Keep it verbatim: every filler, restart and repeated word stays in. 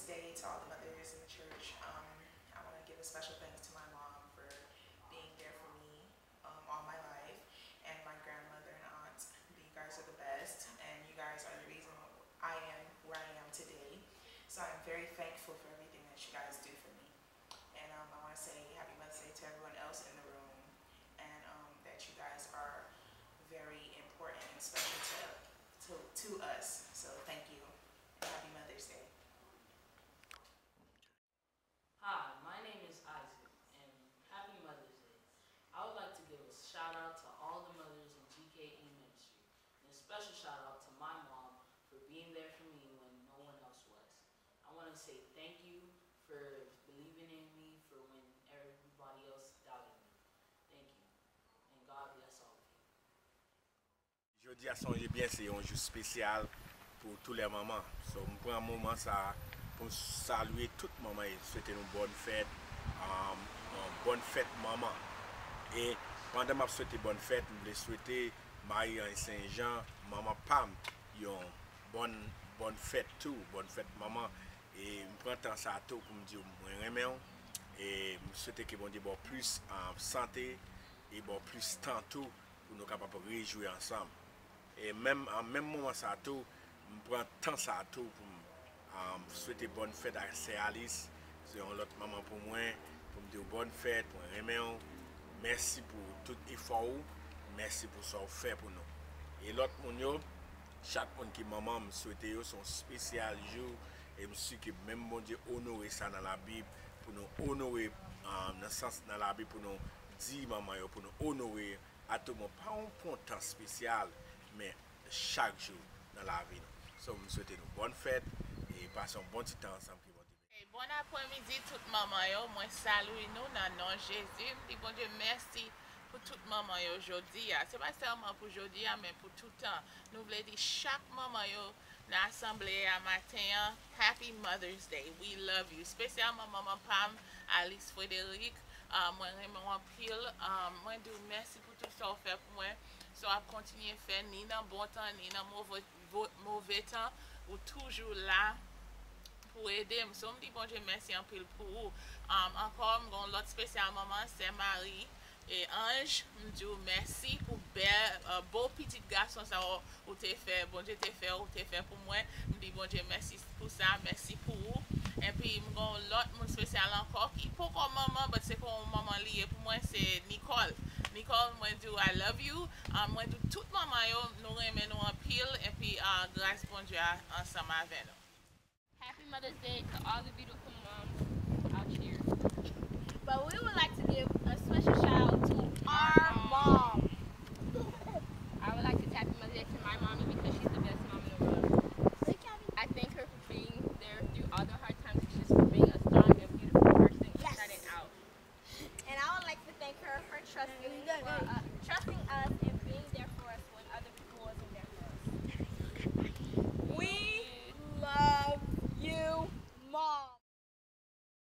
Day to all the mothers in the church. Um, I want to give a special thanks to my mom for being there for me um, all my life, and my grandmother and aunt. You guys are the best, and you guys are the reason I am where I am today. So I'm very thankful for everything that you guys do for me. And um, I want to say happy Mother's Day to everyone else in the room, and um, that you guys are very important and special to, to, to us. So thank you, and happy Mother's Day. Hi, my name is Isaac, and happy Mother's Day. I would like to give a shout out to all the mothers in G K E ministry, and a special shout out to my mom for being there for me when no one else was. I want to say thank you for believing in me for when everybody else doubted me. Thank you, and God bless all of you. Jodi a, sonje byen, se yon jou espesyal pou tou lè manman. So, m pran moman sa a pou m salye tout manman e swete nou bòn fèt, um, um, bòn fèt manman. E pandan m ap swete bòn fèt, m vle swete Marie Ange Saint Jean, manman pa m, yon bòn, bòn fèt tou, bòn fèt manman. E m pran tan sa a tou pou m di w mwen renmen w. E m swete ke Bondye ba w plis, um, sante e ba w plis tan tou pou nou kapab rejwi ansanm. E menm, an menm moman sa a tou, m pran tan sa a tou pou m, um, swete bòn fèt a sè Alice. Se yon lòt manman pou mwen, pou m di w bòn fèt, mwen renmen w. Mèsi pou tout efò ou, mèsi pou sa w fè pou nou. E lòt moun yo, chak moun ki manman, m swete yo se yon espesyal jou, e m si ke menm Bondye onore sa nan Labib, pou nou onore, um, nan sans nan Labib, pou nou di manman yo, pou nou onore a tou moman, pa yon, pa yon tan espesyal, men chak jou nan lavi nou. So, m swete nou bòn fèt e pase yon bon ti tan ansanm, ke Bondye beni. Bon apremidi tout manman yo, mwen salye nou nan non Jezi. M di Bondye mèsi pou tout manman yo jodi a. Se pa sèlman pou jodi a, men pou tout tan. Nou vle di chak manman yo nan asanble a maten an, Happy Mother's Day. We love you. Espesyalman manman pa m, Alice Frederick. Ah, mwen renmen w anpil. Ah, mwen di w mèsi pou tout sa w fè pou mwen, sa w ap kontinye fè, ni nan bon tan, ni nan move, vo- move tan. Ou toujou la pou ede m. So, m di Bondye mèsi anpil pou ou. Um, ankò, m gen yon lòt espesyal manman, Sè Mari e Anj. M di w mèsi pou bèl, uh, bo pitit gason sa w ou te fè, Bondye te fè, ou te fè pou mwen. M di Bondye mèsi pou sa, mèsi pou ou. Epi, m gen yon lòt moun espesyal ankò ki poko manman, but se kon yon manman li ye pou mwen, se Nicole. Nicole, mwen di w I love you. Ah, mwen di w tout manman yo, nou renmen nou anpil. Epi, ah, gras Bondye a ansanm avè nou. Happy Mother's Day to all the beautiful moms out here.